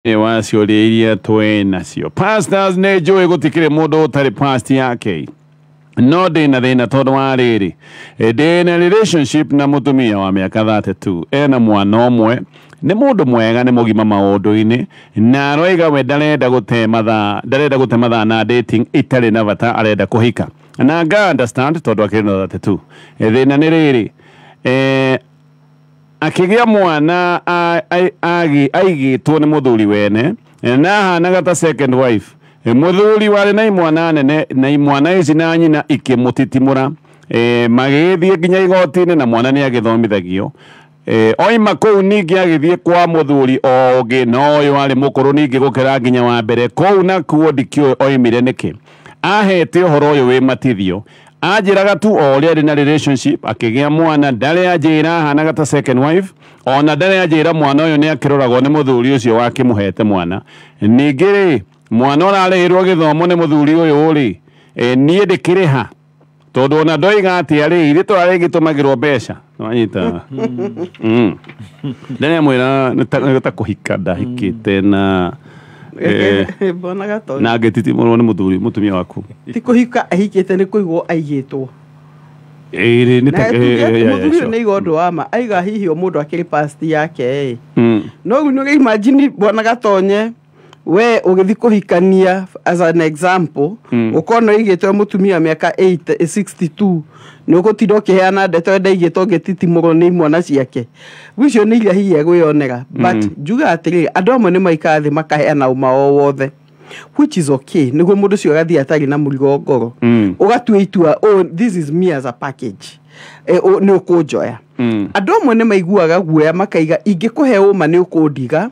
Wa ciũria iria twĩ nacio, pastors, nĩ njũĩ gũtikĩrĩ mũndũ ũtarĩ past yake, no ndĩna thĩna tondũ wa rĩrĩ, ndĩna relationship na mũtumia wa mĩaka 32, ena mwana ũmwe, nĩ mũndũ mwega, nĩ mũgima maũndũ-inĩ, na aroiga we ndarenda gũte mathaa, ndarenda gũte mathaa na dating itarĩ na bata, arenda kũhika na nga understand tondũ akĩrĩ na 32. Thĩna nĩ rĩrĩ, akĩgĩa mwana aigĩtwo nĩ mũthuri wene na ahanaga ta second wife. Mũthuri warĩ na imwana nene, na imwana ici na nyina ikĩmũtitimũra, magĩgĩthiĩ nginya igoti-inĩ na mwana nĩ agĩthomithagio. Oima kũu ningĩ agĩthiĩ kwa mũthuri o ũngĩ, na ũyũ arĩ mũkũrũ ningĩ gũkĩra nginya wa mbere. Kũu nakuo ndikĩũĩ oimire nĩkĩ ahete ũhoro ũyũ wĩ matithio, anjĩraga tu o ũrĩa arĩ na relationship akĩgĩa mwana, ndarĩ anjĩra ahanaga ta second wife, ona ndarĩ anjĩra mwana ũyũ nĩ akĩroragwo nĩ mũthuri ũcio wakĩmũhete mwana. Ningĩ rĩ, mwana ũrarĩhĩrwo gĩthomo nĩ mũthuri ũyũ rĩ, niĩ ndĩkĩrĩha tondũ ona ndoiga atĩa rĩ, ithuĩ tũrarĩ mbeca wanyita. Ndarĩ amwĩra nĩ ta kũhika ndahikĩte na Mbona Gatonye. Na ngĩtitimũrwo nĩ mũthuri mũtumia waku. Ti kũhika ahikĩte, nĩ kũigwo aigĩtwo. Ĩrĩ nĩ ta Na tuge atĩ mũthuri ũyũ sure. nĩ aiga ũndũ wa ma, aiga hihi o mũndũ akĩrĩ past yake ĩ. No rĩu nĩ imagine, bwana Gatonye, we ũgĩthiĩ kũhikania, as an example, ũkona ũigĩtwo mũtumia wa mĩaka 8 62, nĩ ũgũtinda ũkĩheana ndeto ndaigĩtwo ngĩtitimũrwo nĩ imwana ciake. Rĩu icio nĩ iria hihi egwĩyonera, but njuga atĩrĩrĩ, andũ amwe nĩ maikara thĩ makaheana ũma o wothe, which is okay, nĩguo mũndũ ũcio agathiĩ atarĩ na mũrigo ngoro. Ũgatua itua, "Oh, this is me as a package." Nĩ ũkũnjoya. Andũ amwe nĩ maiguaga guoya, makaiga ingĩkũhe ũma nĩ ũkũndiga,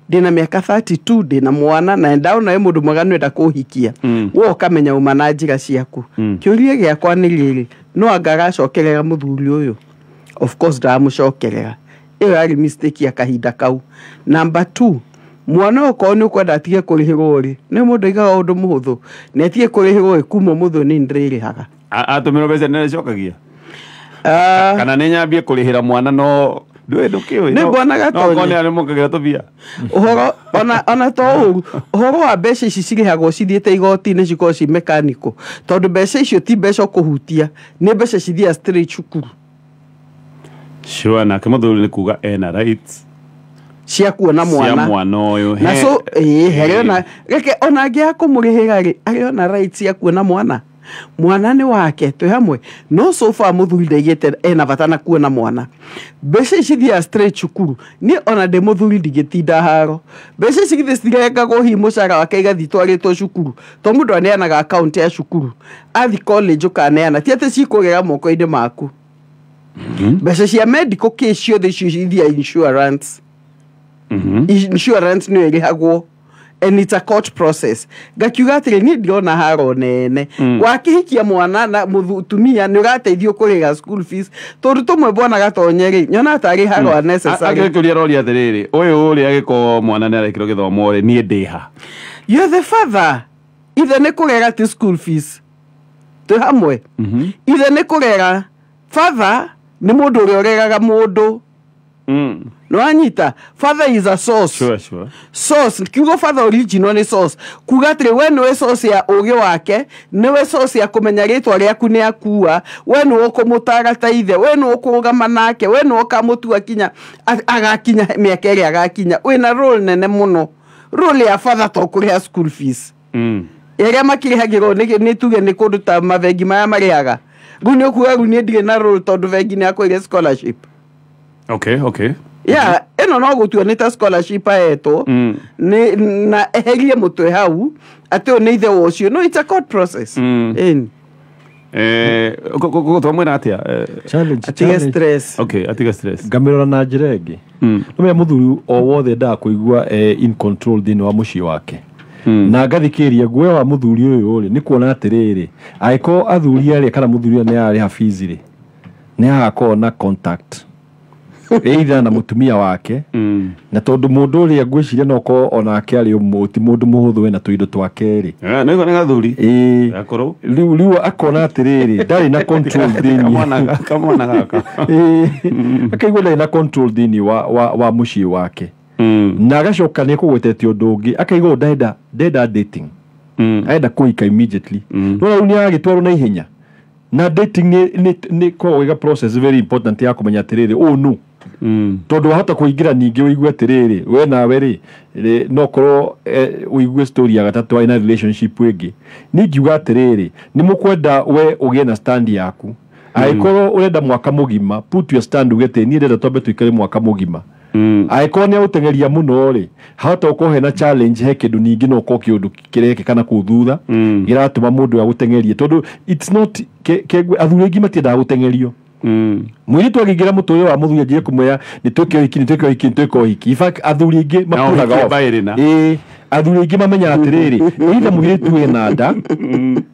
ndĩna mĩaka 32, ndĩna mwana na ndaona wĩ mũndũ mwega, nĩwenda kũhikia. We ũkamenya ũma na njĩra ciaku. Kĩũria gĩakwa nĩ rĩrĩ, no anga agacokerera mũthuri ũyũ? Of course ndamũcokerera, ĩyo yarĩ mistake ya kahinda kau. Number two, mwana okorwo nĩ ũkwenda atige kũrĩhĩrwo rĩ, nĩ mũndũ aigaga ũndũ mũhũthũ, nĩ atige kũrĩhĩrwo ĩ, kuma ũmũthĩ nĩ ndĩrĩrĩhaga. Atũmĩrwo mbeca nĩ arĩcokagia? Ah, kana nĩ nyambie kũrĩhĩra mwana, no ndũĩ ndũkĩũĩ. Nĩ bwana Gatonye. No nĩ arĩmũkagĩra tũbia. Ũhoro ona to ũru, ũhoro wa mbeca ici cirĩhagwo cithiĩte igoti-inĩ, cikorwo ci mechanical, tondũ mbeca icio ti mbeca ũkũhutia, nĩ mbeca cithiaga straight cukuru. Sure, nake mũthuri nĩ kuga ena rights cia kuona cia mwana. Mwana ũyũ. Na so ĩĩ, harĩ ona reke ona angĩaga kũmũrĩhĩra rĩ, arĩ ona rights cia kuona mwana, mwana nĩ wake, twĩ hamwe. No so far mũthuri ndaigĩte ena bata na kuona mwana. Mbeca ici cithiaga straight cukuru. Niĩ ona ndĩ mũthuri ndingĩtinda haro, mbeca ici githĩ citirengagwo hihi mũcara wake igathiĩ twarĩtwo cukuru, to mũndũ aneanaga account ya cukuru athi college, ũkaneana, ti atĩ cikũgera moko-inĩ maku. Mbeca cia medical kĩ ciothe icio ithiaga insurance. Insurance nĩyo ĩrĩhagwo and it's a court process. Ngakiuga atĩrĩ, niĩ ndirona haro nene. Wakĩhikia mwana na mũtumia nĩ ũrateithio kũrĩha school fees, tondũ tũmwe, bwana Gatonye rĩ, nyona tarĩ haro unnecessary. Agĩkũria roria atĩrĩrĩ, ũyũ ũrĩa agĩkorwo mwana nĩ arekĩrwo gĩthomo rĩ, niĩ ndĩha? You're the father. Ithe nĩ kũrera, ti school fees. Twĩ hamwe? Ithe nĩ kũrera. Father nĩ mũndũ ũrĩa ũreraga mũndũ. Nĩwanyita? Father is a source. Sure. Source, kiugo father original nĩ source, kuga atĩrĩ, we nĩwe source ya ũgĩ wake, nĩwe source ya kũmenya rĩtwa rĩaku nĩ akua, we nĩwe ũkũmũtara ta ithe, we nĩwe ũkũrũgama nake, we nĩwe ũkamũtua kinya agakinya mĩaka ĩrĩa agakinya. Wĩna role nene mũno, role ya father to kũrĩha school fees. Ĩrĩa makĩrĩhagĩrwo nĩ tuge nĩ kũndũ ta mabengi maya marĩhaga. Rĩu nĩ ũkuga rĩu niĩ ndirĩ na role tondũ bengi nĩ akũire scholarship. Okay. Yeah, ĩno no gũtua nĩ ta scholarship ahetwo. Nĩ na eherie mũtwe hau atĩ ũyũ nĩ ithe wa ũcio. No, it's a court process. Ĩni. Twamwĩra atĩa? Challenge. Atige Challenge. stress. Okay, atige stress. Ngamĩrora na njĩra ĩngĩ. Nĩmenya mũthuri o wothe endaga kũigua in control thĩinĩ wa mũciĩ wake. Na ngathikĩrĩria guoya wa mũthuri ũyũ rĩ, nĩ kuona atĩrĩrĩ, angĩkorwo athuri arĩa kana mũthuri ũrĩa nĩ ararĩha fees rĩ, nĩ agakorwo na contact either na mũtumia wake. Na tondũ mũndũ ũrĩa ngwĩciria no korwo onake arĩ ũmũ, ti mũndũ mũhũthũ, wĩna tũindo twake rĩ. Nĩ gathuri. Ĩĩ. Gakorwo. Rĩu akona atĩrĩrĩ, ndarĩ na control thĩinĩ. Kamwana gaka. Ĩĩ, akaigua ndarĩ na control thĩinĩ wa mũciĩ wake. Na agacoka nĩ ekũgwetete ũndũ ũngĩ akaigua ndenda dating. Arenda kũhika immediately. No rĩu nĩ aragĩtwarwo na ihenya. Na dating nĩ koragwo process very important ya kũmenya atĩrĩrĩ ũũ nũ. Tondũ wahota kũingĩra ningĩ ũigue atĩrĩrĩ we nawe rĩ no korwo ũigue story ya gatatũ arĩ na relationship ĩngĩ. Niĩ ngiuga atĩrĩrĩ nĩ mũkwenda we ũgĩe na stand yaku. Angĩkorwo ũrenda mwaka mũgima put your stand uge atĩ niĩ ndĩrenda twambe tũikare mwaka mũgima. Angĩkorwo nĩ agũteng'eria mũno rĩ hahota gũkorwo hena challenge he kĩndũ ningĩ no ũkorwo kĩũndũ kĩrekĩka na kũu thutha gĩratũma mũndũ agũteng'erie tondũ it's not athuri aingĩ matiendaga gũteng'erio. Mũirĩtu angĩingĩra mũtũrĩre wa mũthuri anjie kũmwĩra nĩ twĩke ũhiki nĩ twĩke ũhiki nĩ twĩke ũhiki. In fact athuri aingĩ mapulaga off. Ĩĩ athuri aingĩ mamenyaga atĩrĩrĩ either mũirĩtu ena nda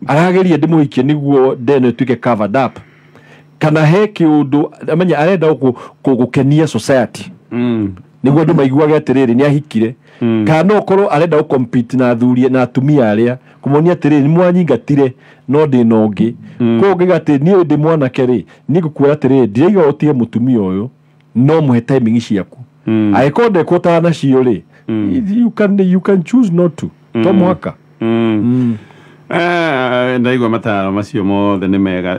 arageria ndĩmũhikie nĩguo nda ĩno ĩtuĩke covered up kana he kĩũndũ amenya arenda gũkenia society nĩguo andũ maiguage atĩrĩrĩ nĩ ahikire kana no ũkorwo arenda gũcompete na athuri na atumia arĩa kũmonia atĩrĩrĩ nĩ mwanyingatire no ndĩ na ũngĩ. Koguo ngaiga atĩ niĩ ndĩ mwanake rĩ niĩ ngũkwĩra atĩrĩrĩ ndiraiga ũtige mũtumia ũyũ no mũhe timing ciaku. Angĩkorwo ndekũhotana nacio rĩ you can choose not to. To mũhaka. Ndaigua mataro macio mothe nĩ mega.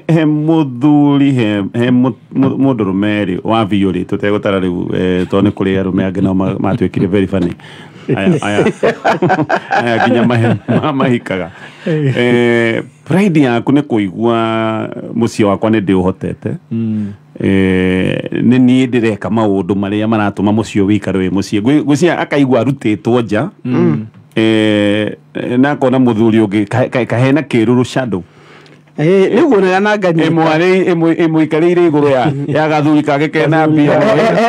He mũthuri he mũndũrũme rĩ wa biũ rĩ tũtegũtara rĩu tondũ nĩ kũrĩ arũme angĩ nao matuĩkire very funny. Aya nginya mahikaga. Pride yaku nĩ kũigua mũciĩ wakwa nĩ ndĩũhotete. Nĩ niĩ ndĩreka maũndũ marĩa maratũma mũciĩ ũikare wĩ mũciĩ. Ngwĩciria akaigua arutĩtwo nja. Na akona mũthuri ũngĩ kahena kĩrũrũ shadow. Nĩguo nĩananganyita. Ĩmũikarĩire igũrũ ya gathuri kake kena mbia.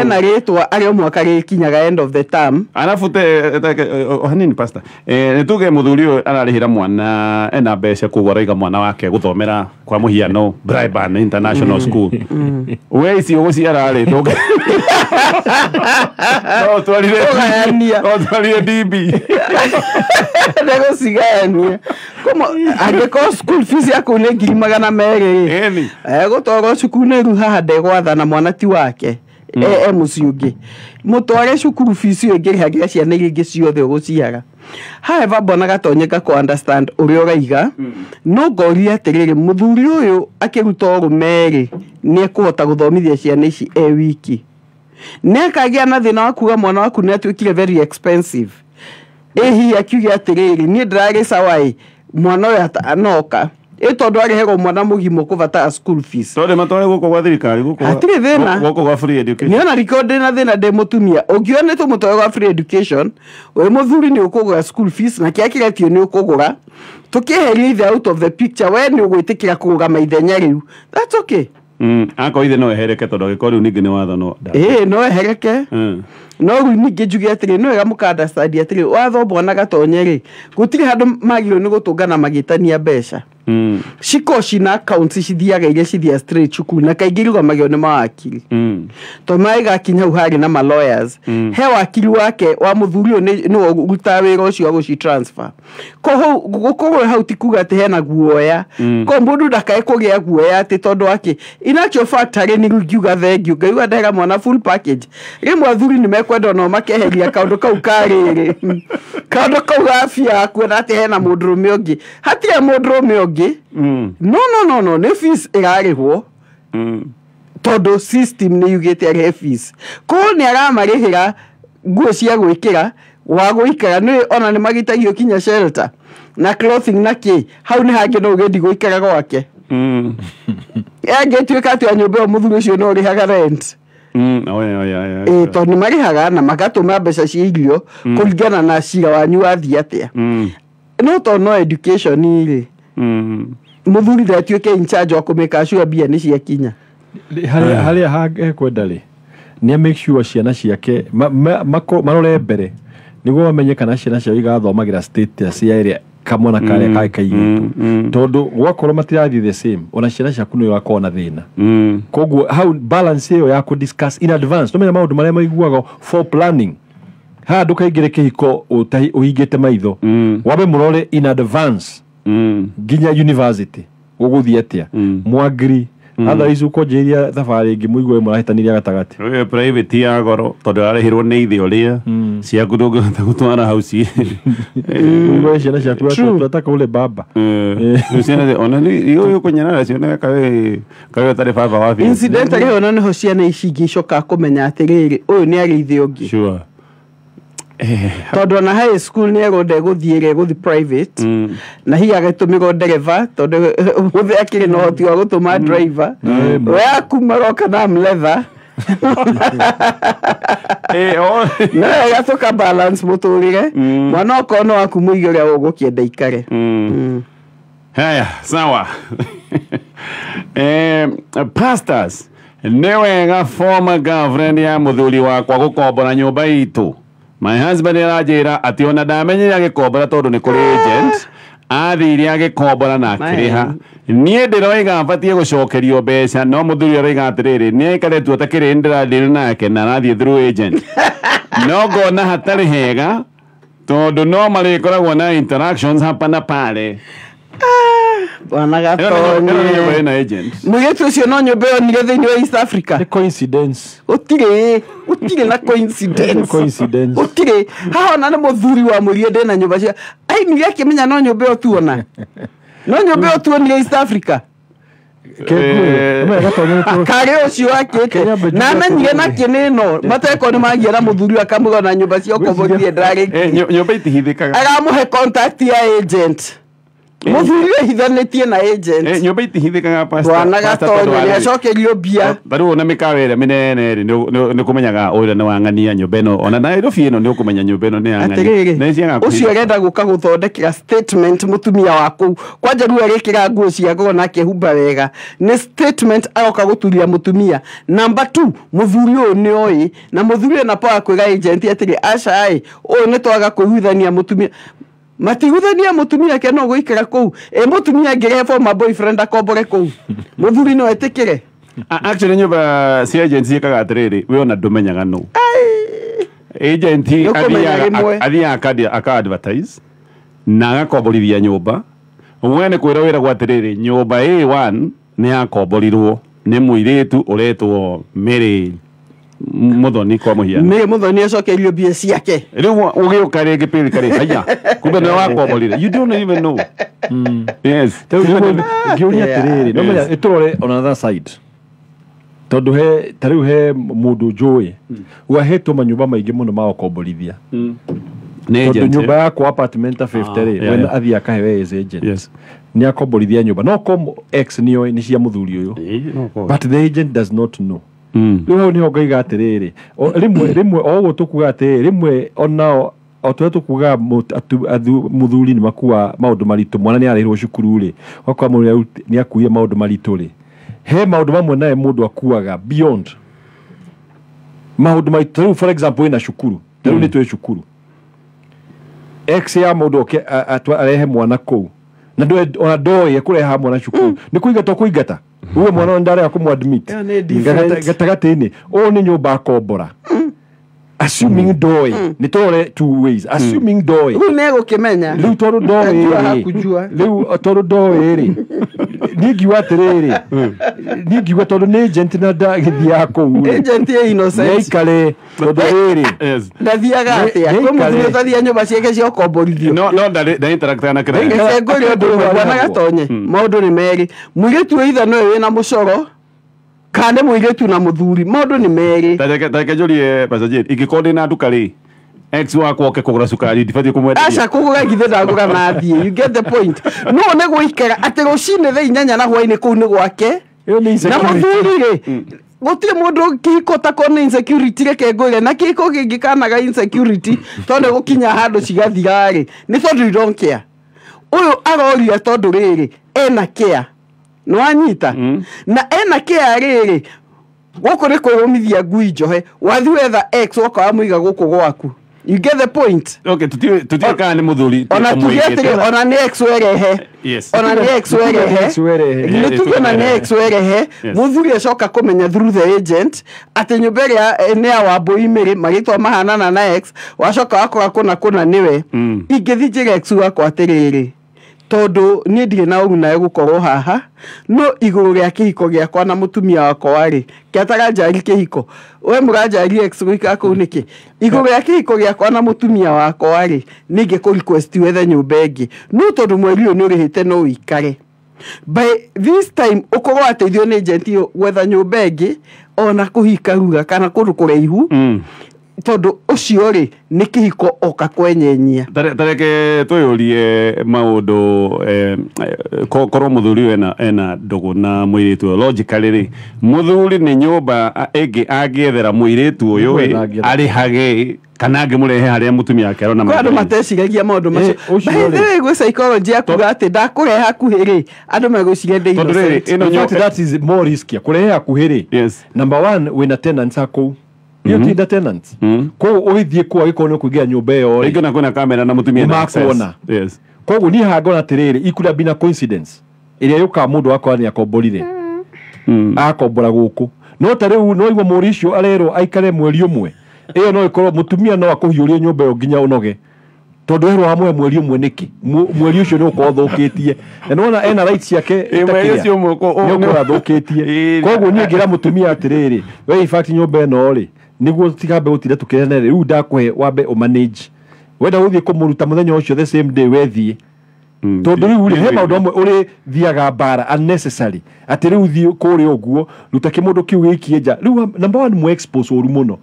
Ena rĩtwa arĩ o mwaka rĩkinyaga end of the term. Arabu hanini pastor. Nĩ tuge mũthuri ũyũ ararĩhĩra mwana ena mbeca koguo araiga mwana wake gũthomera kwa mũhiano Braeburn International School. We ici ũgũciara rĩ ndũngĩ. No twarire Ũgayania. No twarire DB. Ndegũcigayania. Komo angĩkorwo school fees yaku nĩ 200,000 rĩ. Egũtwarwo cukuru nĩ rĩu haha ndegwathana mwana ti wake. E mũciĩ ũngĩ. Mũtware cukuru fees ĩyo ĩngĩrĩhagĩra ciana iria ingĩ ciothe ũgũciara. However mbona Gatonye ngakũ understand ũrĩa ũraiga. No ngoria atĩrĩrĩ mũthuri ũyũ akĩruta ũrũme rĩ nĩ ekũhota gũthomithia ciana ici e wiki. Nĩ akagĩa na thĩna wa kuga mwana waku nĩ atuĩkire very expensive. Ĩhi akiuge atĩrĩrĩ niĩ ndĩrarĩ sawa ĩ mwana ũyũ anoka. Ĩ tondũ arĩhagwo mwana mũgima ũkũbatara school fees. Tondũ matware gũkũ gwa thirikari gũkũ. Hatirĩ thĩna. Gũkũ gwa free education. Nĩ ona riko ndĩna thĩna ndĩ mũtumia. Ũngĩona tũmũtware gwa free education, wĩ mũthuri nĩ ũkũgũra school fees na kĩrĩa kĩretio nĩ ũkũgũra. Tũkĩeheria ithe out of the picture we nĩ ũgwĩtĩkĩra kũrũgama ithenya rĩu. That's okay. Akorwo ithe no ehereke tondũ angĩkorwo rĩu ningĩ nĩ watho no. Ĩĩ no ehereke. No rĩu ningĩ njuge atĩrĩ nĩ wega mũka understand atĩrĩ watho bwana Gatonye rĩ gũtirĩ handũ magĩrĩirwo nĩ gũtũngana magĩtania mbeca. Ciko cina accounts cithiaga iria cithiaga straight cukuru na kaingĩ irũgamagio nĩ mawakiri. Tondũ magĩgakinya hau harĩ na ma lawyers. He wakiri wake wa mũthuri ũyũ nĩwe ũrutaga wĩra ũcio wa gũci transfer. Koguo gũkorwo hau ti kuga atĩ hena guoya. Koguo mũndũ ndakae kũgĩa guoya atĩ tondũ wake in actual fact harĩ nĩ ngiuga thengiũ ngaiga ndahera mwana full package. Rĩmwe athuri nĩ mekwenda onao makeheria kaũndũ kau ka rĩrĩ. Kaũndũ kau ga afya kuona atĩ hena mũndũrũme ũngĩ. Hatirĩ mũndũrũme ũngĩ. No nĩ fees ĩrarĩhwo. Tondũ system nĩ yugĩte arĩhe fees. Koguo nĩ aramarĩhĩra nguo cia gwĩkĩra wa gũikara nĩ ona nĩ magitagio kinya shelter na clothing na kĩ hau nĩ hangĩ no ũgĩthiĩ gũikara gwake. Angĩtuĩka atĩ nyũmba ĩyo mũthuri ũcio no ũrĩhaga rent. Tondũ nĩ marĩhaga na magatũma mbeca cia irio kũringana na cira wanyu wathiĩ atĩa. No tondũ no education rĩ mũthuri ndatuĩke in charge wa kũmĩka sure mbia nĩ ciakinya. Harĩa hekwenda rĩ nĩ make sure ciana ciake marore mbere nĩguo mamenye kana ciana ciao igathomagĩra status ya ĩrĩa kamwana karĩa karĩ kairĩtu tondũ gwakorwo matirathiĩ the same ona ciana ciaku nĩ ũgakorwo na thĩna. Koguo hau balance ĩyo ya kũ discuss in advance tũmenye maũndũ marĩa maiguaga for planning. Haha ndũkaingĩre kĩhiko ũhingĩte maitho wambe mũrore in advance nginya university gũgũthiĩ atĩa mwagri Otherwise ukonjeria thabarĩ ĩngĩ mũigue mũrahĩtanĩria gatagatĩ. Ũyũ private ya goro tondũ ararĩhĩrwo nĩ ithe ũrĩa ciaku ndũngĩhota gũtwara house. Ũigue ciana ciaku tunataka ule baba. Rĩu ciana ona nĩ ũyũ kũnyarara ciana kawe kawe ũtarĩ baba wa biũ. Incidentally ona nĩho ciana ici ingĩ icokaga kũmenya atĩrĩrĩ ũyũ nĩ arĩ ithe ũngĩ. Sure. Tondũ ona high school nĩ erwo ndegũthiĩ rĩ egũthiĩ private na hihi agĩtũmĩrwo ndereba tondũ mũthee akĩrĩ na ũhoti wa gũtũma driver we akumaroka na mletha no wega tũka balance mũtũrĩre mwana okorwo no waku mũige ũrĩa ũgũkĩenda ikare. Haya, sawa. Pastors, nĩ wega former girlfriend ya mũthuri wakwa gũkombora nyũmba itũ. My husband aranjĩra atĩ ona ndamenyire agĩkombora tondũ nĩ kũrĩ agent athire agĩkombora na akĩrĩha. Niĩ ndĩroiga batiĩ gũcokerio mbeca no mũthuri aroiga atĩrĩrĩ nĩ aikare tu atakĩrĩ ndĩradeal nake na arathiĩ through agent. No ngona hatarĩ hega tondũ no marĩkoragwo na interactions hapa na pale. Bwana Gatonye. Mũirĩtu ũcio no nyũmba yonire thĩinĩ wa East Africa. Nĩ coincidence. Gũtirĩ na coincidence. Coincidence. Gũtirĩ. Haha ona nĩ mũthuri wa mũrie ndĩna nyũmba cia. Ainire akĩmenya no nyũmba ĩyo tuona. No nyũmba ĩyo tuonire East Africa. Karĩ ũcio akĩte na amenyire na kĩnĩno mateko nĩ magia na mũthuri akamũga na nyũmba cia ũkomborithie ndararĩkirie. Nyũmba itihithĩkaga. Aramũhe contact ya agent. Mũthuri ehithanĩtie na agent. Nyũmba itihithĩkaga pastor. Bwana Gatonye nĩ acokerio mbia. Tarĩu ona mĩkawa ĩrĩa mĩnene rĩ nĩ ũkũmenyaga ũrĩa nĩ wang'ania nyũmba ĩno ona Nairobi ĩno nĩ ũkũmenya nyũmba ĩno nĩ ya ng'ania. Atĩrĩrĩ ũcio arenda gũka gũthondekera statement mũtumia wa kũu kwanja rĩu agĩkĩra nguo cia goro na akĩhumba wega nĩ statement aroka gũturia mũtumia. Number 2 mũthuri ũyũ nĩ oĩ na mũthuri ũyũ na power kwĩra agent atĩrĩ aca ĩ ũyũ nĩ twaga kũiguithania mũtumia matiguthania mũtumia ke no gũikara kũu ĩ mũtumia angĩrehe former boyfriend akombore kũu mũthuri no etĩkĩre. Actually nyũmba cia agent ciĩkaga atĩrĩrĩ we ona ndũmenyaga nũ agent athiaga aka advertise na agakomborithia nyũmba we nĩ kwĩra wĩragwo atĩrĩrĩ nyũmba A1 nĩ yakomborirwo nĩ mũirĩtu ũretwo Mary Muthoni kwa mũhiano. Mary Muthoni acokerio mbia ciake. Rĩu ũgĩũka rĩngĩ pĩrĩ karĩ haya kumbe nĩwe wakomborire. You don't even know. Yes. Ngĩũria atĩrĩrĩ no menya ĩtũrore on another side tondũ he ta rĩu he mũndũ njũĩ wahetwo manyũmba maingĩ mũno ma gũkomborithia. Tondũ nyũmba yakwa apartment 50 rĩ we athiĩ akahe as agent. Yes. Nĩ akomborithia nyũmba no kom ex nĩoĩ nĩ cia mũthuri ũyũ. But the agent does not know. Rĩu hau nĩho ngaiga atĩrĩrĩ rĩmwe o ũguo tũkuga atĩrĩrĩ rĩmwe onao o tũrĩa tũkuga mũthuri nĩ makua maũndũ maritũ mwana nĩ arĩhirwo cukuru rĩ ũgakora mũndũ nĩ akuire maũndũ maritũ rĩ he maũndũ mamwe naye mũndũ akuaga beyond maũndũ maritũ. Rĩu for example wĩna cukuru rĩu nĩ twĩ cukuru ex ya mũndũ oke arehe mwana kũu na ona ndoĩ ekũreha mwana cukuru nĩ kũingata kũingata uwe mwana ndarega kũmũ admit gatagatĩ-inĩ ũyũ nĩ nyũmba akombora assuming ndoĩ nĩ tũrore two ways assuming ndoĩ rĩu nĩ egũkĩmenya rĩu tondũ ndoĩ rĩu tondũ ndoĩ rĩ niĩ ngiuga atĩrĩrĩ niĩ ngiuga tondũ nĩ agent na ndagĩthiaga kũu rĩ agent ĩ innocent nĩaikare tondũ rĩrĩ ndathiaga atĩa kwĩ mũthuri ũtathiaga nyũmba ciake cia ũkomborithio no nda interact na kĩrĩa reke ngwĩre ũndũ ũmwe Bwana Gatonye maũndũ nĩ merĩ mũirĩtu either nowe wĩna mũcoro kana nĩ mũirĩtu na mũthuri maũndũ nĩ merĩ. Tareke njũrie Pastor Jane ingĩkorwo ndĩna nduka rĩ ex wakwa oke kũgũra cukari ndibatiĩ kũmwenderia. Aca kũgũra githĩ ndagũra na athiĩ you get the point. No nĩ gũikara atĩ rũcinĩ thaa 8 na hwainĩ kũu nĩ gwake na mũthuri rĩ gũtirĩ mũndũ kĩhiko takorwo nĩ insecurity reke ngwĩre na kĩhiko kĩngĩkanaga insecurity tondũ nĩ gũkinya handũ cigathira rĩ nĩ tondũ you don't care. Ũyũ aroria tondũ rĩrĩ ena care nĩwanyita na ena care rĩrĩ gũkũ nĩ kwĩyũmithia ngui njohe wathi wetha ex woka wamũiga gũkũ gwaku. You get the point. Okay, tutiĩ kana nĩ mũthuri ona tuge atĩrĩ ona nĩ ex werehe. Yes. Ona nĩ ex werehe. Nĩ tuge ona nĩ ex werehe mũthuri acoka kũmenya through the agent atĩ nyũmba ĩrĩa nĩ ya Wambũi Mĩrĩ marĩtwa mahanana na ex wacoka wakora kũna kũna nĩwe ingĩthiĩ njĩre ex wakwa atĩrĩrĩ Tondu niĩ ndirĩ na ũru nawe gũkorwo haha no igũrũ rĩa kĩhiko gĩakwa na mũtumia wakwa rĩ kĩataranjari kĩhiko we mũranjari ex gũikara kũu nĩkĩ igũrũ rĩa kĩhiko gĩakwa na mũtumia wakwa rĩ ningĩ kũ request wethe nyũmba ĩngĩ no tondũ mweri ũyũ nĩ ũrĩhĩte no ũikare by this time ũkorwo ateithio nĩ agent ĩyo gwetha nyũmba ĩngĩ ona kũhika ruga kana kũndũ kũraihu tondũ ũcio rĩ nĩ kĩhiko oka kwenyenyia. Tareke twĩyũrie maũndũ korwo mũthuri ena ndũgũ na mũirĩtu ũyũ logically rĩ mũthuri nĩ nyũmba ĩngĩ angĩethera mũirĩtu ũyũ arĩhage kana angĩmũrehe harĩa mũtumia wake arona kwĩ andũ mateciragia maũndũ macio by the way gwĩ psychology ya kuga atĩ ndakũrehe hakuhĩ rĩ andũ megwĩciria ndĩ innocent. In fact that is more risky kũrehe hakuhĩ rĩ. Yes. Number one wĩna tenants akũu iyo ti tenants koguo ũgĩthiĩ kũu angĩkorwo nĩ ũkũingĩra nyũmba ĩyo rĩ rĩngĩ ona kwĩna kamera na mũtumia na access. Yes. Koguo niĩ haha ngona atĩrĩrĩ it could have been a coincidence ĩrĩa yũkaga mũndũ akora nĩ akomborire akombora gũkũ no ta rĩu no igua mũri ũcio arerwo aikare mweri ũmwe ĩyo no ĩkorwo mũtumia no akũhiũrie nyũmba ĩyo nginya ũnoge tondũ erwo hamwe mweri ũmwe nĩkĩ mweri ũcio nĩ ũkorwo ũthũkĩtie na nĩwona ena rights ciake nĩ ũkorwo athũkĩtie. Koguo niĩ ngĩra mũtumia atĩrĩrĩ we in fact nyũmba ĩno rĩ niguo tigambe gũtinda tũkĩrane rĩu ndakũhe wambe ũmanage wenda gũthiĩ kũmũruta mũthenya ũcio the same day wethiĩ tondũ rĩu rĩ he maũndũ amwe ũrĩthiaga mbara unnecessary atĩ rĩu thiĩ kũrĩa ũguo ruta kĩmũndũ kĩu gĩikie nja rĩu number one mũ expose ũru mũno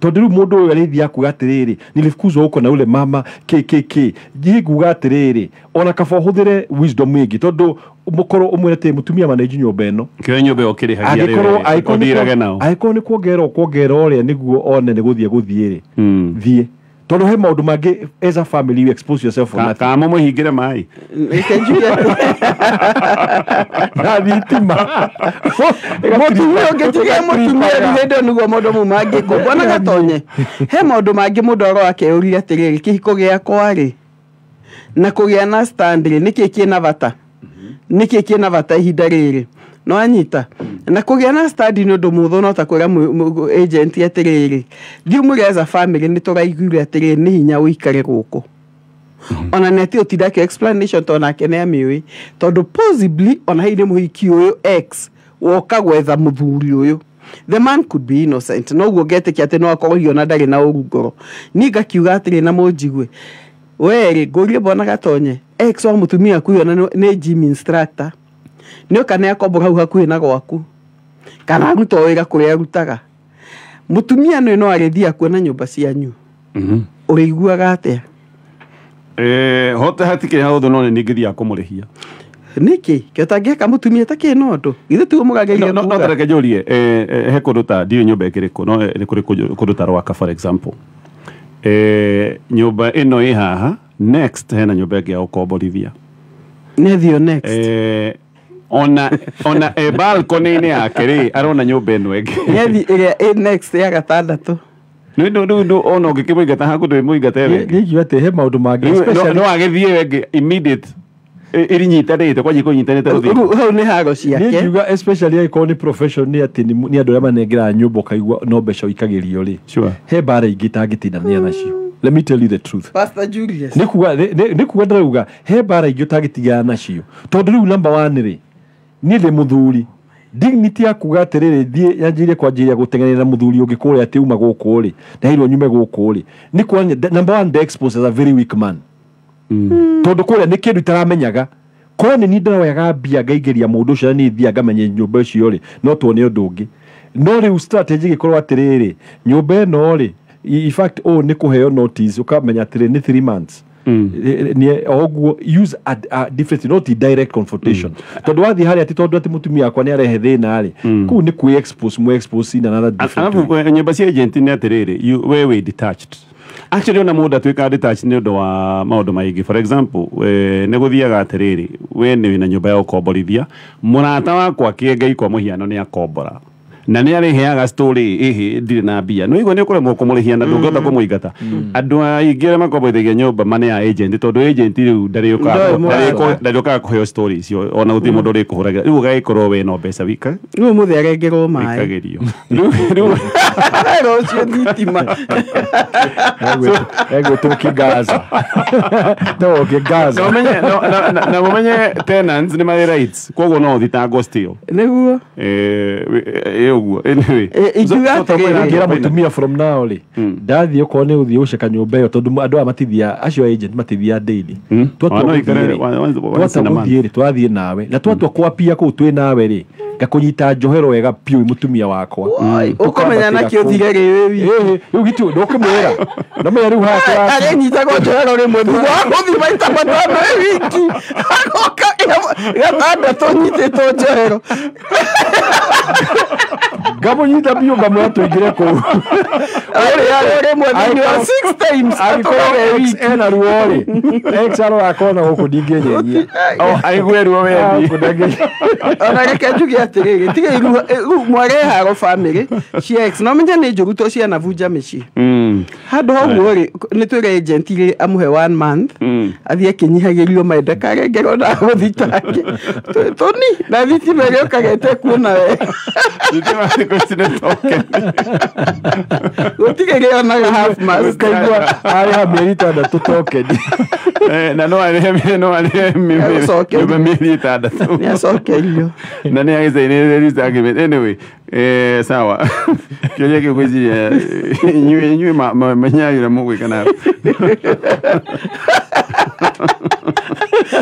tondũ rĩu mũndũ ũyũ arĩthiaga kuga atĩrĩrĩ nilifukuzwa huko na ule mama kk niĩ nguga atĩrĩrĩ ona kaba ũhũthĩre wisdom ĩngĩ tondũ mũkorwo ũmwĩre atĩ mũtumia manage nyũmba ĩno kĩo nyũmba ĩyo ũkĩrĩhagia rĩ angĩkorwo nĩ kuongerera ũkuongerera ũrĩa nĩguo one nĩ gũthiĩ gũthiĩ rĩ thiĩ tondũ he maũndũ mangĩ as a family you expose yourself for nothing. Kama mũhingĩre maĩ na thitima mũtumia ũngĩtuge mũtumia rĩu hĩndĩ ĩyo nĩguo maũndũ mau mangĩkwo bwana Gatonye he maũndũ mangĩ mũndũ aro akeyũria atĩrĩrĩ kĩhiko gĩakwa rĩ na kũgĩa na stand rĩ nĩkĩ kĩna bata nĩkĩ kĩna bata ihinda rĩrĩ no anyita na kũgĩa na stand nĩ ũndũ mũhũthũ no ta kwĩra agent atĩrĩrĩ thiĩ ũmwĩre as a family nĩ tũraiguire atĩrĩrĩ nĩ hinya ũikare gũkũ ona nĩ atĩ ũtinda akĩoya explanation tondũ nake nĩ amĩũĩ tondũ possibly ona hihi nĩ mũhiki ũyũ ex woka gwetha mũthuri ũyũ the man could be innocent noguo ngetĩkia atĩ no akorwo hihi ona ndarĩ na ũru ngoro niĩ ngakiuga atĩrĩ na mũnjigue we rĩ ngũrie bwana Gatonye ex wa mũtumia waku ona nĩ gym instructor nĩ oka nĩ akombora hau hakuhĩ na gwaku kana aruta wĩra kũrĩa arutaga mũtumia nĩ no arĩthiĩ kuona nyũmba cianyu ũrĩiguaga atĩa hote hatikĩrĩ haũthũ no nĩ ningĩthiaga kũmũrĩhia nĩkĩ kĩo tangĩka mũtumia takĩ na ũndũ githĩ tiguo mũrageria kuga no tareke njũrie he kũndũ ta ndiũĩ nyũmba ĩkĩrĩkũ no nĩ kũrĩ kũndũ ta Rwaka for example nyũmba ĩno ĩ haha next hena nyũmba ĩngĩ ya gũkomborithia nĩthio next ona balcony-inĩ yake rĩ arona nyũmba ĩno ĩngĩ nĩethi ĩrĩa ĩ next ya gatandatũ nĩ ona ũngĩkĩmũingata haku ndwĩmũingate wengĩ niĩ ngiuga atĩ he maũndũ mangĩ no agĩthiĩ wengĩ immediate ĩrinyitanĩte kwanjia kũnyitanĩte rũthingo hau nĩ haro ciake niĩ ngiuga especially angĩkorwo nĩ profession nĩ atĩ nĩ andũ arĩa manengeraga nyũmba ũkaigua no mbeca ũikagĩrio rĩ he mbara ingĩ itangĩtindania nacio. Let me tell you the truth. Pastor Julius. Nĩ kuga ndĩrauga he mbara ingĩ ũtangĩtigana nacio tondũ rĩu number one rĩ niĩ ndĩ mũthuri dignity ya kuga atĩrĩrĩ thiĩ yanjĩrĩrie kwanjĩrĩria gũteng'eria na mũthuri ũngĩ kũrĩa atĩ uma gũkũ rĩ ndaheirwo nyume gũkũ rĩ nĩ kuonania number one the expose as a very weak man tondũ kũrĩa nĩ kĩndũ itaramenyaga korwo nĩ niĩ ndĩroyaga mbia ngaingĩria mũndũ ũcio na niĩ thiaga ngamenya nyũmba ũcio rĩ no tuone ũndũ ũngĩ no rĩu strategy ĩgĩkorwo atĩrĩrĩ nyũmba ĩno rĩ in fact ũũ nĩ kũheo notice ũkamenya atĩrĩ nĩ 3 months oguo use a different not direct confrontation tondu wathi haria ati tondu ati mutumia akwa ni arehe thina ri kuu ni kwi expose mu expose in another different alafu nyumba cia agent ni atiriri we we detached actually ona mundu atuika detached ni undu wa maundu maingi. For example ni guthiaga atiriri we ni wina nyumba ya ukomborithia murata wakwa kiengei kwa muhiano ni akombora Na nĩ arĩheaga story ĩhĩ ndirĩ na mbia. No igua nĩ ũkũremwo kũmũrĩhia na ndũngĩhota kũmũingata. Andũ aingĩ arĩa makomboithagia nyũmba mane a agent tondũ agent rĩu ndarĩũkaga kũheo story icio ona gũtirĩ mũndũ ũrĩkũhũragĩra. Rĩu ũgagĩkorwo we no mbeca wika. Rĩu mũthĩ arengerwo maĩ. Wikagĩrio. Rĩu rũciũ thitima. Egwĩtwo Kĩgaza. No Kĩgaza. Na mũmenye tenants nĩ marĩ rights. Koguo no ũthitangwo still. Nĩguo. Ũguo. Anyway. Ingiuga atĩrĩrĩ. Ingĩra mũtumia from now rĩ. Ndathiĩ okorwo nĩ ũthiĩ gũceka nyũmba ĩyo tondũ andũ aya matithia acio agent matithia daily. Twatua gũthiĩ rĩ twathiĩ nawe. Na twatua kwapia kũu twĩ nawe rĩ. Ngakũnyita njohero wega piũ mũtumia wakwa. Ũkũmenya nakĩ ũthire rĩ wĩ wiki. Rĩu gitu ndũkũmwĩra. No menya rĩu haha arĩnyitagwo njohero rĩmwe thutha wa gũthiĩ maita matano wĩ wiki. Agoka gatandatũ nyitĩtwo njohero. Ngamũnyita biũ ngamwĩra tũingĩre kũu. Rĩmwe thĩinĩ wa 6 times angĩkorwo ex ena ruo rĩ. Ex arora akona gũkũ ndingĩnyenyia. Aigue ruo wendi. Ona reke njuge atĩrĩrĩ tiga rĩu mwareharo family cia ex no menye nĩ njũru to ciana vunja mĩciĩ. Handũ ha ũguo rĩ nĩ twĩre agent rĩ amũhe 1 month athiĩ akĩnyihagĩrio maĩ ndakarengerwo na gũthitange. Tũni na thitima ĩrĩa ũkagete kuona we. Thitima thikũ ici nĩ token. Gũtirĩ rĩonaga half mast. Ũkaigua arĩha mĩeri ĩtandatũ token. Na no arĩhe nyũmba mĩeri ĩtandatũ. Nĩ acokerio. Na nĩ agĩcainĩrĩria lease agreement. Anyway, sawa. Kĩũria kĩu ngwĩciria inyuĩ menyai ũrĩa mũgwĩka nayo.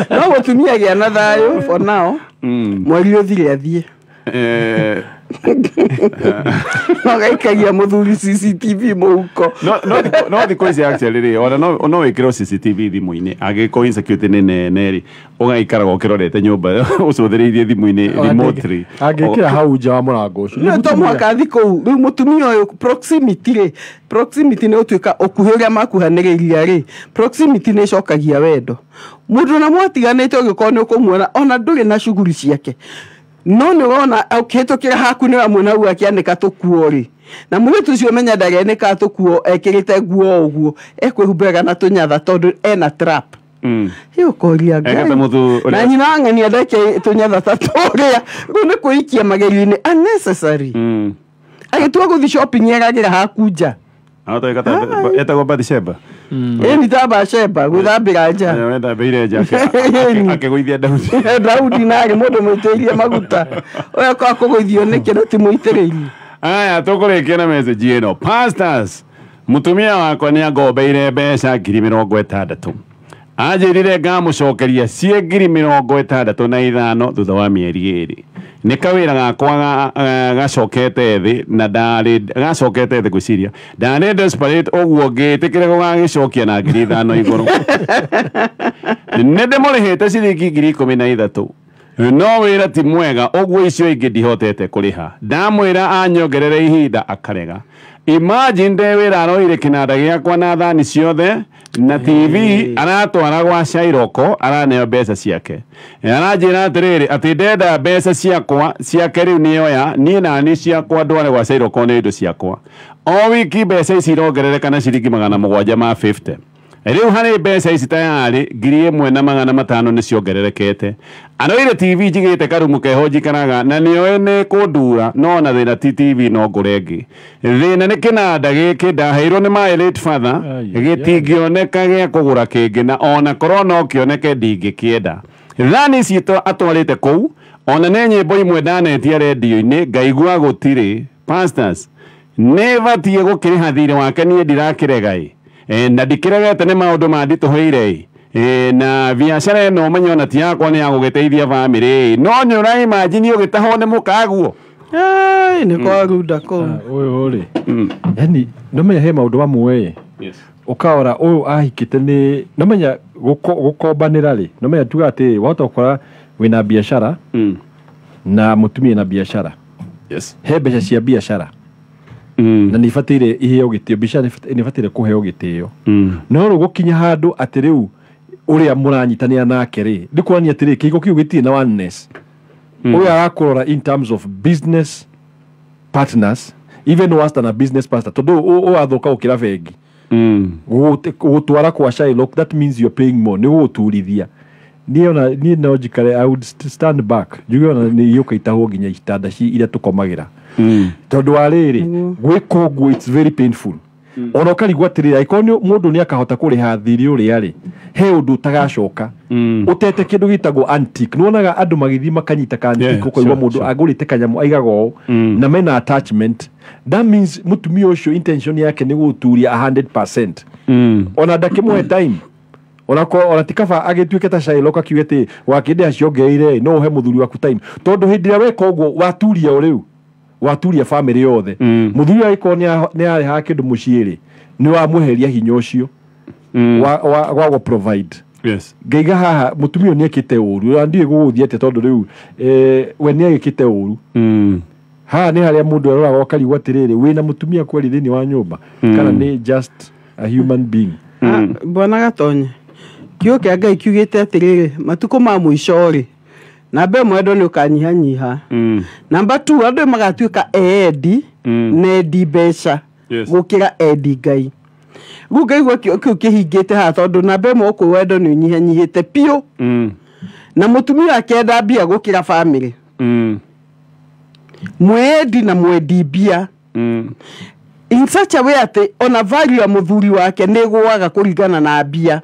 No mũtumia gĩa na thayũ for now. Mweri ũthire athiĩ. No gaikagia mũthuri CCTV mũhuko. No thikũ ici actually rĩ ona no wĩkĩrwo CCTV thimũ-inĩ angĩkorwo insecurity nĩ nene rĩ ũgaikaraga ũkĩrorete nyũmba ũcũthĩrĩirie thimũ-inĩ remotely. Angĩkĩra hau nja wa mũrango ũcio. No to mũhaka athiĩ kũu rĩu mũtumia ũyũ proximity rĩ proximity nĩ ũtuĩka ũkuhĩ ũrĩa makuhanĩrĩirie rĩ proximity nĩ ĩcokagia wendo. Mũndũ na mwatiganĩte ũngĩkorwo nĩ ũkũmuona ona ndũrĩ na shughuli ciake. No nĩ ũrona ũkĩhĩtũkĩra haku nĩ wamwona hau akĩanĩka tũkuo rĩ na mũirĩtu ũcio menya ndarenĩka tũkuo ekĩrĩte nguo ũguo ekwĩhumbĩraga na tũnyatha tondũ ena trap. Ĩ ũkoria Ngai na nyina wa ng'ania ndeke tũnyatha ta tũrĩa rĩu nĩ kwĩikia magerio-inĩ unnecessary. Agĩtua gũthiĩ shopping eragĩra haku nja. Etagwo Bathsheba. Ĩni ta Bathsheba gwĩthambĩra nja. Wethambĩire nja akĩgũithia Daudi. Daudi narĩ mũndũ mũitĩrĩrie maguta. Ũyũ kwa kũgũithio nĩkĩ na ti mũitĩrĩrie. Aya tũkũrĩkia na message ĩno. Pastors, mũtumia wakwa nĩ angombeire mbeca 60,000. Anjĩrire ngamũcokeria ciĩ 65,000 thutha wa mĩeri 2. Nĩ kawĩra gakwa gacokete thĩ na ndarĩ gacokete thĩ gwĩciria ndarĩ desperate ũguo ngĩtĩkĩra gũgagĩcokia na 5,000 igũrũ. Nĩ ndĩmũrĩhĩte ciringi 13,000. No wĩra ti mwega ũguo icio ingĩ ndihotete kũrĩha. Ndamwĩra anyongerere ihinda akarega. Imagine nde wĩra aroire kĩnanda gĩakwa na thani ciothe na TV aratwara gwa Cairoko araneo mbeca ciake. Aranjĩra atĩrĩrĩ atĩ ndenda mbeca ciakwa ciake rĩu nĩoya niĩ nani ciakwa ndware gwa Cairoko nĩ indo ciakwa. O wiki mbeca ici irongerereka na ciringi 750. Rĩu harĩ mbeca ici tayarĩ 1,500 nĩ ciongererekete. Aroire TV njigĩte karumu keho njikaraga na nĩoĩ nĩ kũndura no na thĩna ti TV no ngũre ĩngĩ. Thĩna nĩ kĩnanda gĩkĩ ndaheirwo nĩ my late father gĩtingĩoneka gĩa kũgũra kĩngĩ na ona korwo no kĩoneke ndingĩkĩenda. Thani ici atwarĩte kũu ona nĩ nyĩmbo imwe ndanetia rendio-inĩ ngaigua gũtirĩ. Pastors, nĩ batiĩ gũkĩrĩha thirĩ wake niĩ ndirakĩrega ĩ. Na ndikĩregete nĩ maũndũ manditũhĩire ĩ. Na biacara ĩno ũmenye ona ti yakwa nĩ ya gũgĩteithia bamĩrĩ ĩ. No nĩ ũra imagine ũgĩtahwo nĩ mũkaguo. Nĩ kwarunda kũu. Ũyũ rĩ. Yaani no menya he maũndũ mamwe ĩ. Ũkaora ũyũ ahikĩte nĩ no menya gũkombanĩra rĩ. No menya tuga atĩ wahota gũkora wĩna biacara na mũtumia na biacara. Yes. He mbeca cia biacara. Na nĩ ibataire iheo gĩtĩo biacara nĩ ibataire kũheo gĩtĩo. No rĩu gũkinya handũ atĩ rĩu ũrĩa mũranyitanĩra nake rĩ nĩ kuonania atĩrĩ kĩhiko kĩu gĩtirĩ na oneness. Ũyũ arakũrora in terms of business partners even worse than a business partner tondu wathuka gukira bengi gutwara kwa Shylock, that means you're paying more, ni guturithia. Niĩ no njikare, I would stand back njuge ona nĩ yũka itahwo nginya itanda iria tũkomagĩra, tondũ wa rĩrĩ gwĩka ũguo it's very painful. Ona ũkarigwo atĩrĩrĩ, angĩkorwo mũndũ nĩ akahota kũrĩha thirĩ ũrĩa rĩ, he ũndũ ũtagacoka ũtete kĩndũ gĩtagwo antique. Nĩwonaga andũ magĩthiĩ makanyita ka antique, ũkaigua mũndũ agũrĩte kanyamũ aigaga ũũ na mena attachment. That means mũtumia ũcio intention yake nĩ gũturia 100%. Ona ndakĩmũhe time, ona ti kaba agĩtuĩke ta Shylock akiuge atĩ wakĩndĩha ciongereire, no ũhe mũthuri waku time, tondũ hĩndĩ ĩrĩa weka ũguo waturia o rĩu, waturia family yothe. Mũthuri agĩkorwo nĩ arehaga kĩndũ mũciĩ rĩ, nĩ wamweheria hinya ũcio wa gũ provide. Yes. Ngaiga haha mũtumia ũyũ nĩ ekĩte ũru, na ndiũĩ gũgũthiĩ atĩa tondũ rĩu we nĩ agĩkĩte ũru. Haha nĩ harĩa mũndũ aroraga ũkarigwo atĩrĩrĩ, wĩna mũtumia kweri thĩinĩ wa nyũmba kana nĩ just a human being? Bwana Gatonye, kiugo kĩa Ngai kiugĩte atĩrĩrĩ, matukũ ma mũico rĩ, namba ĩmwe andũ nĩ ũkanyihanyiha, namba 2 andũ magatuĩka endi na endi mbeca gũkĩra endi Ngai. Rĩu ngaigua kĩu kĩhingĩte haha tondũ namba ĩmwe ũkũ wendo nĩ ũnyihanyihĩte biũ, na mũtumia akĩenda mbia gũkĩra bamĩrĩ, mwendi na mwendi mbia in such a way atĩ ona value ya mũthuri wake nĩ ĩgũaga kũringana na mbia.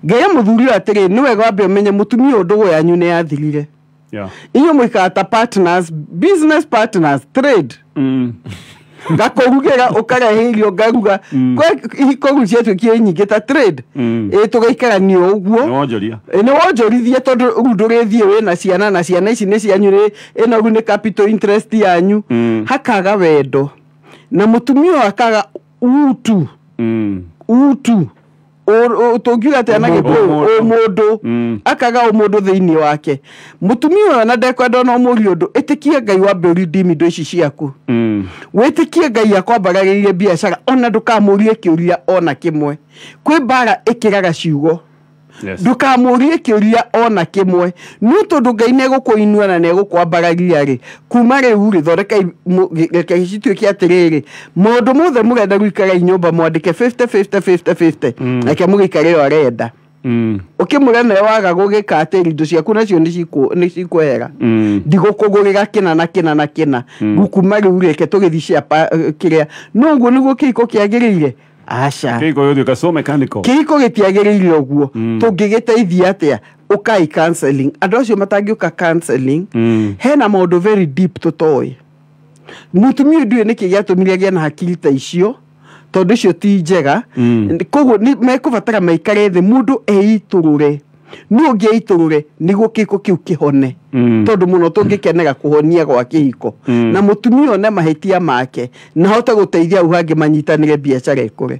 Ngai mũthuri ũyũ atĩrĩ, nĩ wega wambe ũmenye mũtumia ũyũ ndũgũ yanyu nĩ yathirire. Inyuĩ mũikaraga ta partners, business partners, trade. Ngakũrugĩra ũkarehe irio ngaruga, ihiko rĩu ciatuĩkire nyingĩ ta trade. Ĩ tũgaikarania ũguo. Nĩ wonjorithie tondũ rĩu ndũrĩthiĩ wĩna ciana na ciana ici nĩ cianyu, ĩno rĩu nĩ capital interest yanyu. Hakaga wendo na mũtumia ũyũ akaga utu utu tũngiuga atĩa na Gĩkũyũ, ũmũndũ, akaga ũmũndũ thĩinĩ wake. Mũtumia ũyũ ona ndekwenda ona ũmũrie ũndũ, ĩtĩkia Ngai wambe ũredeem indo ici ciaku, wĩtĩkie Ngai akwambararĩrie biacara, ona ndũkamũrie kĩũria ona kĩmwe. Kwĩ mbara ĩkĩraga ciugo, ndũkamũrie kĩũria ona kĩmwe, nĩ tondũ Ngai nĩegũkũinua na nĩegũkwambararia rĩ, kuma rĩu rĩ, thondeka reke cituĩke atĩrĩrĩ, maũndũ mothe mũrenda gũikara nyũmba mwandĩke 50 50 50 50, reke mũgĩikare ũrĩa arenda. Ũkĩmũra nawe waga gũgĩka atĩ indo ciaku nacio nĩ cikwehera, ndigũkũgũrĩra kĩna na kĩna na kĩna, rĩu kuma rĩu reke tũgĩthiĩ cia kĩrĩa. No ũguo nĩguo kĩhiko kĩagĩrĩire? Aca. Kĩhiko gĩtuĩka so mechanical. Kĩhiko gĩtiagĩrĩire ũguo. Tũngĩgĩteithia atĩa? Ũkai counseling. Andũ acio matangĩũka counseling, hena maũndũ very deep tũtoĩ. Mũtumia ũyũ ndiũĩ nĩkĩ gĩatũmire agĩe na hakiri ta icio, tondũ icio ti njega. Koguo mekũbatara maikare thĩ, mũndũ eitũrũre. Nũ ũngĩ eitũrũre nĩguo kĩhiko kĩu kĩhone, tondũ mũno tũngĩkenera kũhonia gwa kĩhiko, na mũtumia one mahĩtia make na ahote gũteithia hau hangĩ manyitanĩre biacara ĩkũre.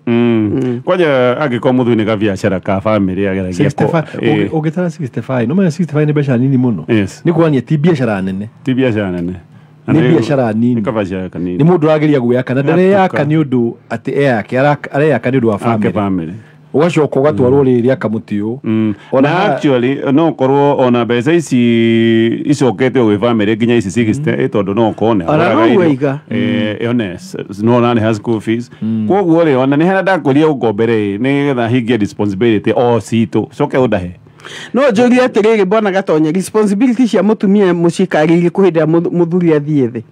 Kwanja angĩkorwo mũthuri nĩ gabiacara ka bamĩrĩ ageragia ũngĩtara 65, no menya 65 nĩ mbeca nini mũno. Nĩ kuonania ti biacara nene, ti biacara nene, nĩ biacara nini, nĩ mũndũ ũrageria gwĩaka na ndareyaka nĩ ũndũ atĩ eyake, areyaka nĩ ũndũ wa bamĩrĩ. Ũgacoka ũgatwarwo rĩrĩ akamũtĩ ũũ. Ona actually no ũkorwo ona mbeca ici icokete gwĩ bamĩrĩ nginya ici 60, tondũ no ũkorwo nĩ one no ona nĩ school fees. Koguo rĩ, ona nĩ harĩa ndakwĩrire ũngombere nĩgetha hingie responsibility o citũ, coke ũndahe. No njũrie atĩrĩrĩ, Bwana Gatonye, responsibility cia mũtumia mũcikarĩire kũ hĩndĩ ĩrĩa mũthuri athiĩ thĩ?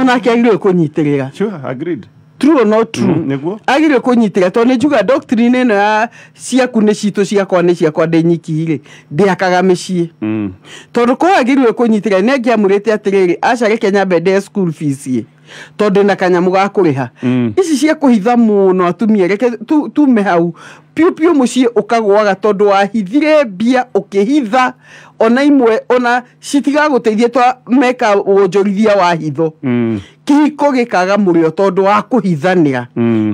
Onake agĩrĩirwo kũnyitĩrĩra. Sure, agreed. True or not true? Agĩrĩirwo kũnyitĩrĩra tondũ nĩ njuga doctrine ĩno ya ciaku nĩ citũ, ciakwa nĩ ciakwa ndĩ nyiki rĩ, ndĩakaga mĩciĩ. Tondũ korwo agĩrĩirwo kũnyitĩrĩra nĩ angĩamũrĩte atĩrĩrĩ, aca reke nyambe ndĩhe school fees ĩ, tondũ ndĩna kanyamũ ga kũrĩha. Ici cia kũhitha mũno atumia, reke tume hau piũ piũ mũciĩ ũkagũaga tondũ wahithire mbia ũkĩhitha, ona imwe ona citigagũteithia twa meka wonjorithia wa hitho. Kĩhiko gĩkaga mũrĩo tondũ wa kũhithanĩra.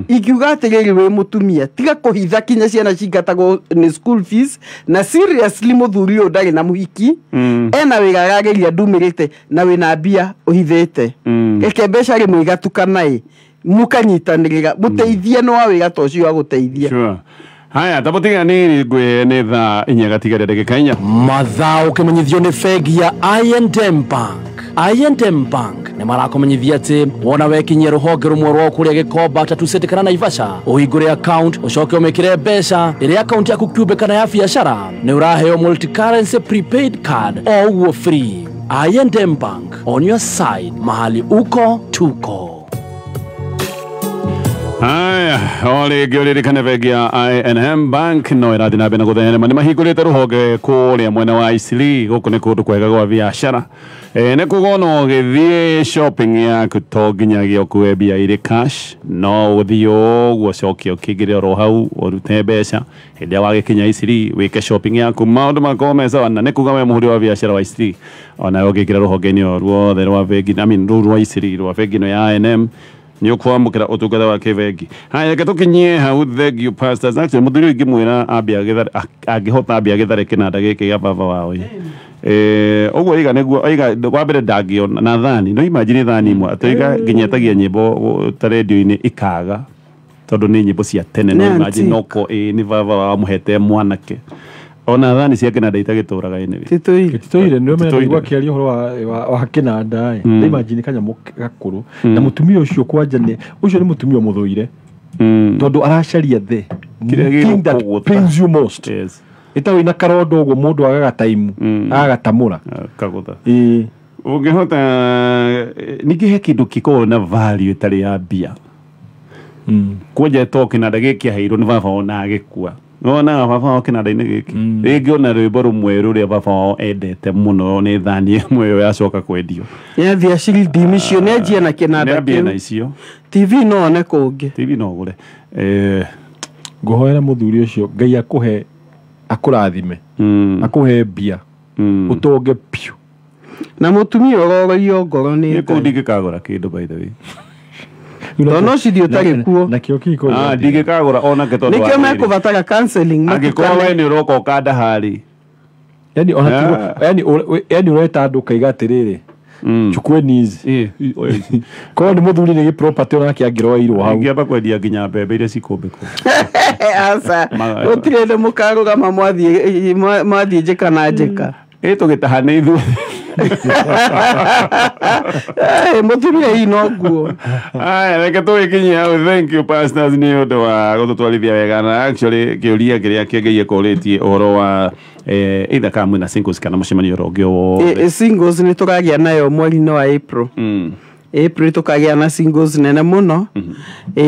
Ingiuga atĩrĩrĩ, wĩ mũtumia tiga kũhitha kinya ciana cingatagwo nĩ school fees, na seriously mũthuri ũyũ ndarĩ na mũhiki, ena wĩra arageria ndumĩrĩte na wĩna mbia ũhithĩte, reke mbeca rĩmwe igatukana ĩ, mũkanyitanĩrĩra, mũteithie nĩ wa wĩra ta ũcio wa gũteithia. Sure. Haya, tapotiga nĩ ngwĩ nĩ thaa 4 gatigaria ndagĩka 4. Mathaa ũkĩmenyithio nĩ bengi ya I&M Bank. I&M Bank nĩ marakũmenyithia atĩ wona wekinyia rũhonge rũmwe rwao kũrĩa Gĩkomba, Tatu City kana Naivasha, ũhingũre account ũcoke ũmĩkĩre mbeca ĩrĩa account yaku kĩũmbe kana ya biacara, nĩ ũraheo multi-currency prepaid card o ũguo free. I&M Bank, on your side, mahali uko tuko. Haya, o rĩngĩ ũririkane bengi ya I&M Bank no ĩrathiĩ na mbere na gũtherema. Nĩ mahingũrĩte rũhonge kũrĩa mwena wa Eastleigh. Gũkũ nĩ kũndũ kwega gwa biacara. Nĩ kuga ona ũgĩthiĩ shopping yaku to nginyagia ũkue mbia irĩ cash, no ũthiĩ ũguo ũcoke ũkĩingĩre oro hau ũrute mbeca. Hĩndĩ ĩrĩa wagĩkinya Eastleigh wĩke shopping yaku, maũndũ makorwo me sawa. Na nĩ kuga we mũhũri wa biacara wa Eastleigh, onawe ũngĩingĩra rũhonge-inĩ o ruothe rwa bengi, I mean rũu rwa Eastleigh rwa bengi ĩno ya I&M, nĩ ũkwamũkĩra ũtungata wa kĩbengi. Haya, reke tũkinyie hau. Thank you, pastors. Actually, mũthuri ũyũ ingĩmwĩra ambie agĩthare, angĩhota ambie agĩthare kĩnanda gĩkĩ gĩa baba wao ĩ. Ũguo iga nĩguo oiga wa mbere ndangĩona na thani, no imagine thani imwe atĩ nginya etagia nyĩmbo ta radio-inĩ ikaga tondũ nĩ nyĩmbo cia tene, no Nĩ imagine antique. noko ĩ nĩ baba wao amũhete mwanake ona thani cia kĩnanda itagĩtũraga anyway. Titũire. Titũire nĩ Titũire. ũmenya akĩaria ũhoro wa kĩnanda ĩ, imagine kanyamũ gakũrũ na mũtumia ũcio kwanja nĩ ũcio nĩ mũtumia mũthũire tondũ aracaria the Kĩrĩa thing that gĩgũkũgũtha. pains you most. Yes. Ĩta wĩna karondo ũguo mũndũ agaga taimu agatamũra. Kagũtha. Ĩĩ. Ũngĩhota ningĩ he kĩndũ kĩkoragwo na value ĩtarĩ ya mbia. Kwanja to kĩnanda gĩkĩ aheirwo nĩ baba wao na agĩkua, wonaga baba wao kĩnanda-inĩ gĩkĩ rĩngĩ ona rwĩmbo rũmwe rũrĩa baba wao endete mũno nĩ thani ĩmwe ĩyo yacoka kwendio. Nĩathiĩ acirindimi icio, nĩanjie na kĩnanda nĩambie na kĩu. icio. TV no one kũngĩ. TV no ũgũre. Ngũhoera mũthuri ũcio Ngai akũhe, akũrathime, akũhe mbia, ũtonge piũ. Na mũtumia ũrogorio ngoro nĩ Niĩ kũu Ngai. ndingĩkagũra kĩndũ, by the way. Tondũ no cithiĩ ũtarĩ kuo. Nakĩo kĩhiko. Ah, ndingĩkagũra onake tondũ Nĩkĩo wa rĩrĩ. mekũbatara counseling. Angĩkorwo we matukane. nĩ ũroka ũkandaharĩ. Yani ona Ah. yani yani ũreta andũ ũkaiga atĩrĩrĩ, chukueni hizi. Korwo nĩ mũthuri nĩ gĩ-property onake angĩroeirwo hau. Ingĩamba kwendia nginya mbembe iria cikũmbĩkwo. Aca, gũtirĩ hĩndĩ mũkarũgama mwathiĩ njĩka na njĩka. Ĩ tũgĩtahane ithuĩ. Mũtumia hii no nguo. Aya, reke tũgĩkinyie hau. Thank you, pastors, nĩ ũndũ wa gũtũtwarithia wega. Na actually kĩũria kĩrĩa kĩngĩ kũrĩtie ũhoro wa either kana mwĩna singles kana mũcemanio ũrĩa ũngĩ o wothe. Singles nĩ tũkagĩa nayo mweri-inĩ wa April. April tũkagĩa na singles nene mũno.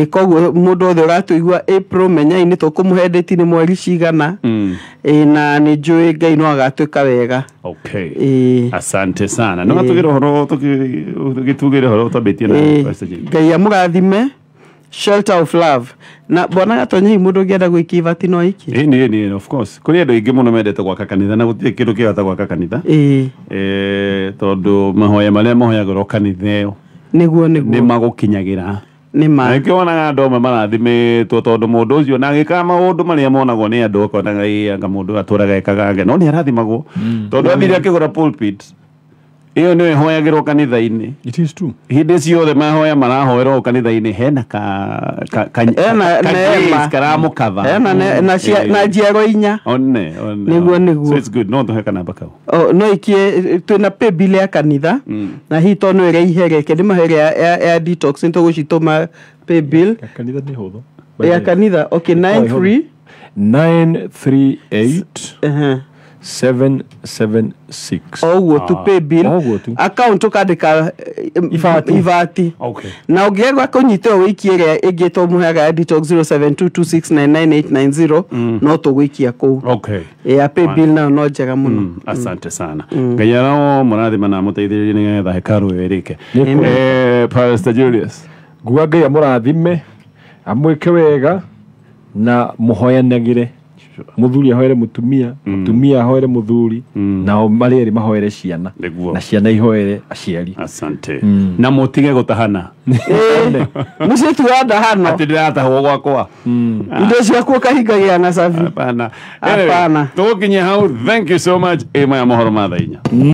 Koguo mũndũ wothe ũratũigua April, menyai nĩ tũkũmũhe date nĩ mweri cigana. Na nĩ njũĩ Ngai no agatwĩka wega. Okay. Ĩ. Asante sana. No tugire ũhoro, tũgĩtugĩre ũhoro twambĩtie na Pastor James. Ngai amũrathime. Shelter of Love na bwana Gatonya, hihi mũndũ ũngĩenda gwĩkia ibati no aikie? Ĩ nĩ of course kũrĩ andũ aingĩ mũno mendete gwaka kanitha, na gũtirĩ kĩndũ kĩega ta gwaka kanitha. Tondũ mahoya marĩa mahoyagĩrwo kanitha ĩyo Nĩguo. nĩ Nĩguo. magũkinyagĩra. Nĩ ma. Na nĩkĩo wonaga andũ amwe marathimĩtwo, tondũ mũndũ ũcio na agĩkaga maũndũ marĩa monagwo nĩ andũ akonaga ĩ anga mũndũ atũraga ekaga anga, no nĩ arathimagwo tondũ athire akĩgũra pulpit ĩyo nĩyo ĩhoyagĩrwo kanitha-inĩ. It is true. Hĩndĩ ciothe mahoya marahoerwo kanitha-inĩ hena ka Hena ka neema. grace karamũkatha. Hena na njiaro inya. One one. Nĩguo, nĩguo. So it's good. No tũhe kanamba kau. Oh, no ikie twĩna paybill ya kanitha na hihi to no ĩrĩa ihereke nĩ mahere ya detox nĩ tũgũcitũma paybill. Ya kanitha nĩ hũthũ. Ya kanitha, okay, 93 938 776. O ũguo tu, paybill. O ũguo tu. Account ũkandĩka Ibati. Ibati. Okay. Na ũngĩenda kũnyita ũgũikie ĩrĩa ĩngĩ tũmũheaga ya detox 0722699890, no tũgũikia kũu. Okay. Ya paybill nayo no njega mũno. Asante sana. Ngai arao mũrathima na amũteithĩrĩrie nĩgetha hekarũ ĩyo ĩrĩke. Nĩ Pastor Julius. Nguga Ngai amũrathime, amwĩke wega na mũhoyanagĩre, mũthuri ahoere mũtumia, mũtumia ahoere mũthuri, nao marĩ erĩ mahoere ciana. Nĩguo. Na ciana ihoere aciari. Asante. Na mũtige gũtahana. Mũciĩ tu wa ndahano. Atĩ ndĩratahwo gwakwa. Indo ciaku ũkahingagia na cabi. Hapana. Hapana. Tũgũkinyia hau. Thank you so much. Ĩ maya mohoro ma thaa 4.